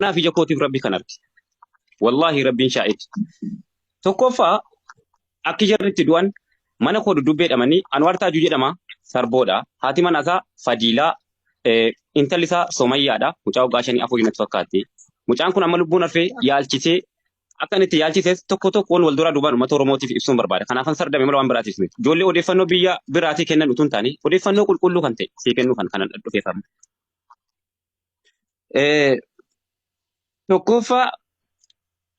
Anaaf ija kootiif Rabbi kan arge. Wallaahi Rabbiin shaa'id. Tokkoffaa akki jarri itti du'an mana koo duddubbee dhamanii Anwaar Taajuu jedhama sarboodha. Haati manaa isaa Fadiilaa intalli isaa Somayyaadha. Mucaa waggaa shanii afurii natti fakkaatti. Mucaan kun amma lubbuun hafee yaalchisee akka inni itti yaalchises tokko tokkoon wal duraa duubaan uummata Oromootiif ibsuun barbaada. Kanaafan sardame malee waan biraatiif miti. Ijoollee odeeffannoo biyya biraatii kennan utuu hin taane odeeffannoo qulqulluu kan ta'e sii kennuu kan kanan dhufeef amma. Tokkoffaa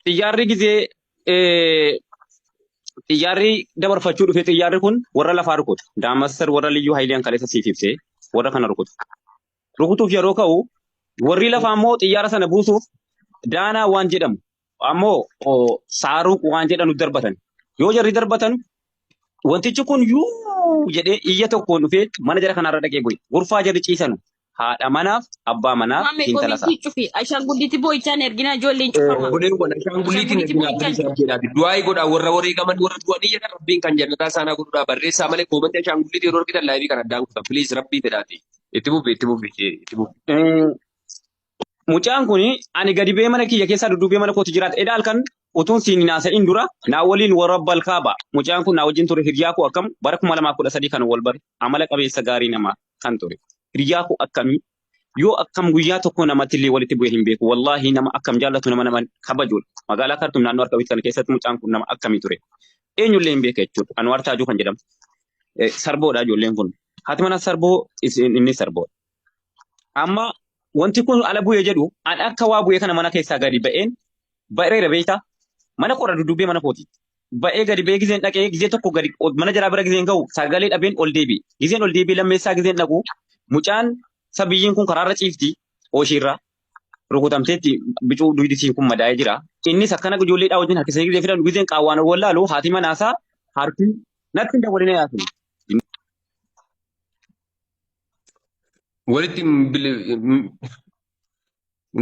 xiyyaarri gizee xiyyaarri dabarfachuu dhufe xiyyaarri kun warra lafaa rukuta. Daamassar warra liyyuu haayiliyan kaleessa siif ibsee warra kana rukuta. Rukutuuf yeroo ka'u warri lafaa immoo xiyyaara sana buusuuf daanaa waan jedhamu ammoo saaruuq waan jedhanu darbatan. Yoo jarri darbatan wantichi kun yuu jedhee iyya tokkoon dhufee mana jara kanaarra dhaqee bu'e. Gurfaa jarri ciisanu haadha manaaf abbaa manaaf Maame intala isaa. komintii cufi. Ashaangulliitii boo'ichaan erginaa ijoolleen cufama. Obboleewwan ashaangulliitiin Ashaangulliitii erginaa boo'ichaan please rabbiidhaati. Du'aa'ii godhaa warra wareegaman warra du'anii jedhan rabbiin kan jannataa isaanaa godhuudhaa barreessaa malee koomantii ashaangulliitii yeroo argitan laayivii kan addaan kutan please rabbii fedhaati. Itti fufi itti fufi itti fufi. Mucaan kun ani gadi ba'ee mana kiyya keessaa dudduubee mana kooti jiraata. Eda halkan utuun siin hin haasa'in dura naa waliin warra balkaaba. Mucaan kun naa wajjin ture hiriyaa koo akkam bara 2013 kan wal bare amala qabeessa gaarii namaa kan ture. Hiriyaa koo akkamii yoo akkam guyyaa tokko namatti illee walitti bu'ee hin beeku. Wallaahi nama akkam jaallatu nama nama kabajuudha. Magaalaa Kaartum naannoo harka kana keessatti mucaan kun nama akkamii ture. Eenyullee hin beeka jechuudha. Anwaar Taajuu kan jedhamu. Sarboodha ijoolleen kun. Haati mana sarboo inni sarboodha. Amma wanti kun ala bu'ee jedhu an akka waa bu'ee kana mana keessaa gadi ba'een ba'eera beektaa. Mana qorra duddubbee mana kooti. Ba'ee gadi ba'ee gizeen dhaqee gizee tokko gadi mana jaraa bira gizeen ga'u sagalee dhabeen ol deebi'e. Gizeen ol deebi'e lammeessaa gizeen dhaqu mucaan sabiyyiin kun karaarra ciifti ooshiirra rukutamteetti bicuu duydi siin kun madaa'ee jira. Innis akkana ijoolleedhaa wajjin harkisee gizee fidan gizeen qaawwaan ol wallaalu haati manaasaa harki natti hin dawwalinee yaasin. Walitti hin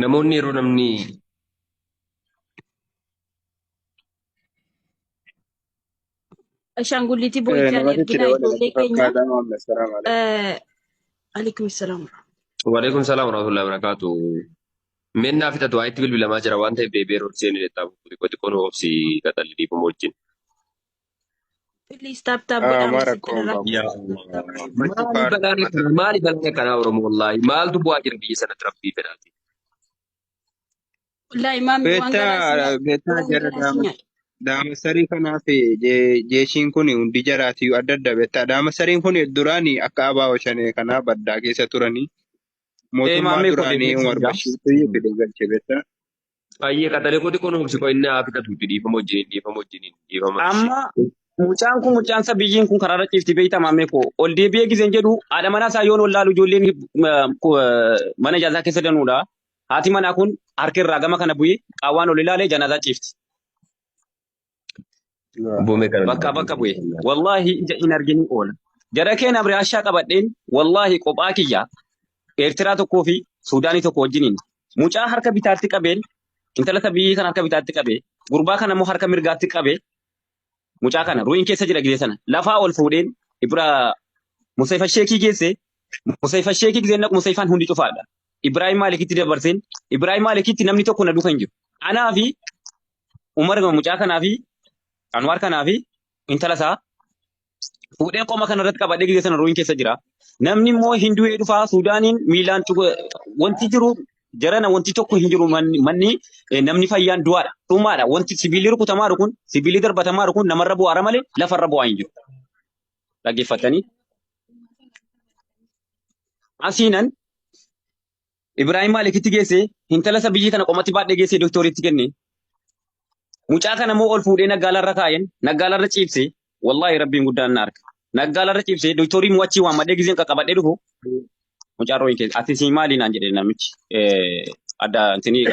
namoonni yeroo namni Ashaangulliitii boo'ichaan Namatti erginaa dabale ijoollee natti keenya. fakkaata Muhammad salaam alaikum. Alaikum salaam. Waalaikum salaam warahmatullahi wabarakatuh. Mennaa fixatu waa itti bilbilamaa jira waan ta'eef deebi'ee yeroo seeni jettaa xiqqoo xiqqoo nu obsi qaxalli dhiifama wajjin. Please tap tap godhaa Maara masjidda koon irraa. babu. Yaa Tap Allah. Machi Maali faar balaan mata. akkanaa maali balaan akkanaa Oromoo wallaahi maaltu bu'aa jira biyya sanatti rabbii fedhaati. Wallaahi maammi waan garaa si Beektaa nyaadha. beektaa Waan jara garaa si nyaadha. daamasarii kanaaf jeeshiin kun hundi jaraatiyyuu adda adda beektaa. Daamasariin kun duraanii akka abaa shanee kanaa baddaa keessa turanii mootummaa Maammee koo duraanii deebi'ee Umar jira. Bashiirtu fide galche beektaa. Baay'ee qaxalee koo xiqqoo nu obsi koo inni haa fixatuuti dhiifama wajjiniin dhiifama wajjiniin dhiifama. Amma mucaan kun mucaan isaa biyyiin kun karaarra ciifti beektaa maammee koo ol deebi'ee gizeen jedhu haadha manaa isaa yoon wallaalu ijoolleen mana ijaazaa keessa danuudha. Haati manaa kun harka irraa gama kana bu'ee qaawwaan ol ilaalee janaazaa ciifti. Boomee kana Bakka bakka bu'e. Wallaahi ija hin argini oola. Jara keenya Abiraashaa qabadheen wallaahi kophaa kiyya Eertiraa tokkoo fi Suudaanii tokko wajjiniin mucaa harka bitaatti qabeen intala sabiyyii kana harka bitaatti qabee gurbaa kana immoo harka mirgaatti qabee mucaa kana ru'iin keessa jira gizee sana lafaa ol fuudheen Ibra Musayfa Sheekii geesse Musayfa Sheekii gizeen dhaqu Musayfaan hundi cufaadha. Ibraahim Maalikitti dabarseen Ibraahim Maalikitti namni tokko na duuka hin jiru. Anaa fi Umar mucaa kanaa fi Anwaar kanaa fi intala isaa fuudhee qoma kana irratti qabadhee gizee sana ruuhin keessa jira. Namni immoo hinduu dhufaa Suudaaniin miilaan wanti jiru jarana wanti tokko hin jiru manni namni fayyaan du'aadha. Dhumaadha. Wanti sibiilli rukutamaa kun sibiilli darbatamaa kun namarra bu'aara malee lafarra bu'aa hin jiru. Dhaggeeffatanii. Asiinan Ibraahim Maalikitti geesse intala isa biyyi kana qomatti baadhee geesse doktoriitti kenne. Mucaa kana immoo ol fuudhee naggaalarra kaa'een naggaalarra ciibse wallaahi rabbiin guddaan na arga. Naggaalarra ciibse doktorii immoo achii waammadhee gizeen qaqqabadhee dhufu mucaan rooyin keessa ati sii maali naan jedhe namichi adda intinii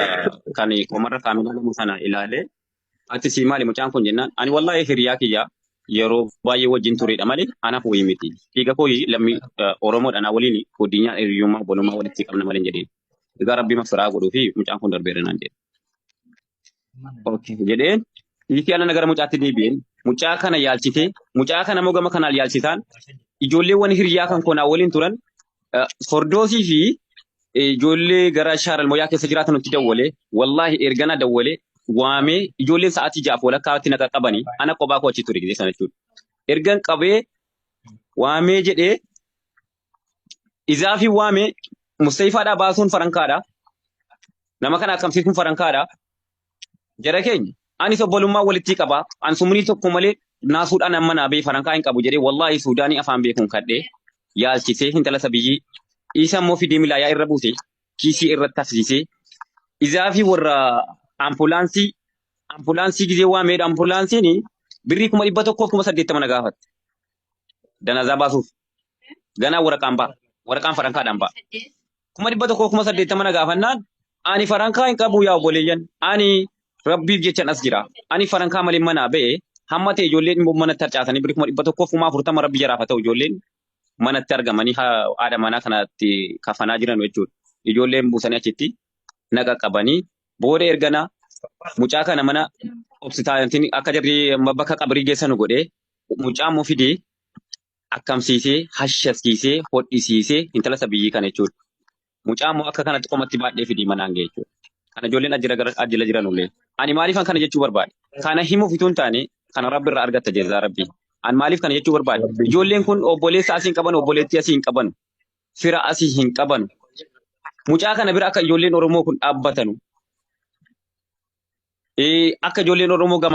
kan qomarra kaa'ame ilaalamu sana ilaalee Ati sii maali mucaan kun jennaan ani wallaahi hiriyaa kiyya yeroo baay'ee wajjin turedha malee anaaf wayii miti. Dhiiga koo lammii Oromoodha naa waliin guddinyaa hiriyyummaa obbolummaa walitti qabna malee hin jedheen. Egaa rabbii mafiraa godhuu fi mucaan kun darbeera naan jedhe. Okay jedheen dhiisii alana gara mucaatti deebi'een mucaa kana yaalchitee mucaa kana immoo gama kanaan yaalchitaan ijoolleewwan hiriyaa kan koo naa waliin turan Fordoosii fi Ijoollee gara Shaaral Moyaa keessa jiraatan nutti dawwalee, wallaahi ergana dawwalee waamee ijoolleen sa'aatii 6 walakkaatti na qaqqabanii ana kophaa koo achi ture gisee sana jechuudha. Ergan qabee waamee jedhee izaafii waamee Mustayfaadhaa baasuun farankaadha. Nama kana akkamsiisuun farankaadha. Jara keenya anis obbolummaa walitti qaba. An sumnii tokko malee naasuudhaan amma naa bee farankaa hin qabu jedhee wallaahi Suudaanii afaan beekuun kadhee yaalchisee intala sabiyyii isa immoo fidee milaayaa irra buuse kiisii irratti hafsiisee izaafii warra ampulaansii ampulaansii gizee waameedha ampulaansiin birrii 180,000 na gaafatte. Danazaa baasuuf ganaa waraqaan ba'a waraqaan farankaadhaan ba'a. 180,000 na gaafannaan ani farankaa hin qabu yaa obboleeyyan ani rabbiif jechan as jira ani farankaa malee manaa ba'e hamma ta'e ijoolleen immoo manatti harcaasanii birrii 140,000 rabbi jaraaf haa ta'u ijoolleen manatti argamanii haadha manaa kanatti kafanaa jiran jechuudha. Ijoolleen buusanii achitti na qaqqabanii booda ergana mucaa kana mana obsitaatiin akka jarri bakka qabrii geessanu godhee mucaa immoo fidee akkamsiisee hashashsiisee hodhisiisee intala isa biyyii kana jechuudha. Mucaa immoo akka kanatti qomatti baadhee fidii manaan ga'e jechuudha. Kana ijoolleen ajjira gara ajjila jiran ullee. Ani maaliifan kana jechuu barbaade? Kana himuuf utuu hin taane kana rabbi irraa argatta jezaa rabbii. Ani maaliif kana jechuu barbaade? Ijoolleen kun obboleessa asii hin qaban, obboleettii asii hin qaban, fira asii hin qaban. Mucaa kana bira akka ijoolleen Oromoo kun dhaabbatanu, akka ijoolleen Oromoo gama